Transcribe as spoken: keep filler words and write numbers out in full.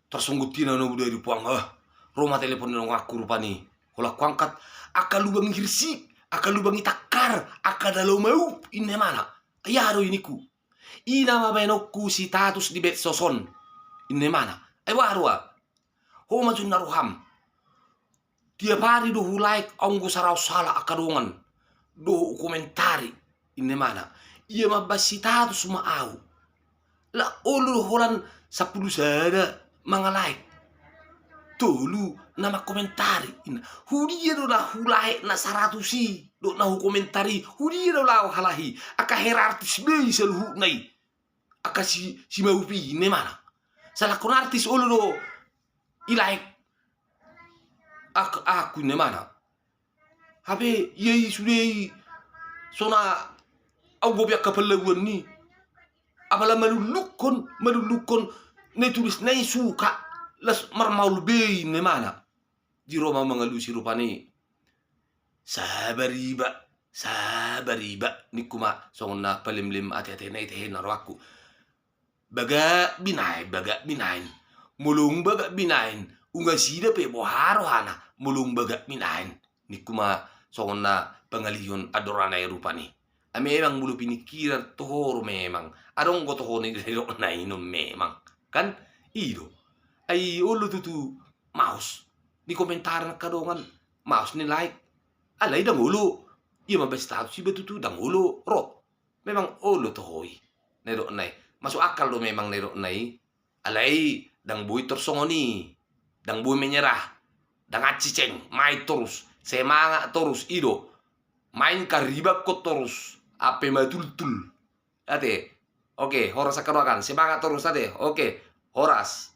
Tarsonggot ia na naung dua ribu puang, ah. Ro ma telepon ni donganku rupani. Holan kuangkat, angka lubang i hirsik, angka lubang i tangkar, angka dalo maup, inna imana. Ai aha do i ningku. I nama baenonku sitatus di medsos on, inna imana. Ai boha roha. Ho ma jonna roham. Tiap ari do hu like, anggo saraos sala angka dongan. Do hu komentari, inna imana. Ia mambaen sitatus ma au. Ala olo do holan sampulu sada manga like. Tolu na mangkomentari, inna. Hudia do na hu like na saratus i, do na hu komentari, hudia do laho halahi. Angka hera artis be i saluhutna i. Angka si, si maup i, inna imana. Salangkon artis olo do i like. Ak-, aku, inna imana. Hape ia i sude i, so na au gopi angka pallaguan ni. Apala malulukkon, malulukkon na i tulis na i suka, las marmaol be i, inna imana. Di ro ma mangalusi rupani. Sabar iba, sabar iba, ningku ma songon na palemlem ate-atena i, tehena rohangku. Bagak binaen, bagak binaen. Molo nunga bagak binaen, ungasida pe boha rohana, molo nunga bagak binaen. Ningku ma songon na pangalihon andorana i rupani. Ai memang molo pinikkiran toho do memang. Adong do toho ni didok na i non memang. Kan? I do. Ai olo tutu maos ni komentaran angka dongan. Maos ni like. Alai ndang olo. Ia mambaen status iba tutu ndang olo. Ro. Memang olo toho i na nidokna i. Masuk akal do memang na nidokna i. Alai ndang boi tor songon i. Ndang boi menyerah. Ndang anciceng, main torus. Semangat torus, i do. Main karibak ko torus. Ampe matultul. Ate. Oke, horas angka dongan. Semangat torus ate. Oke, horas.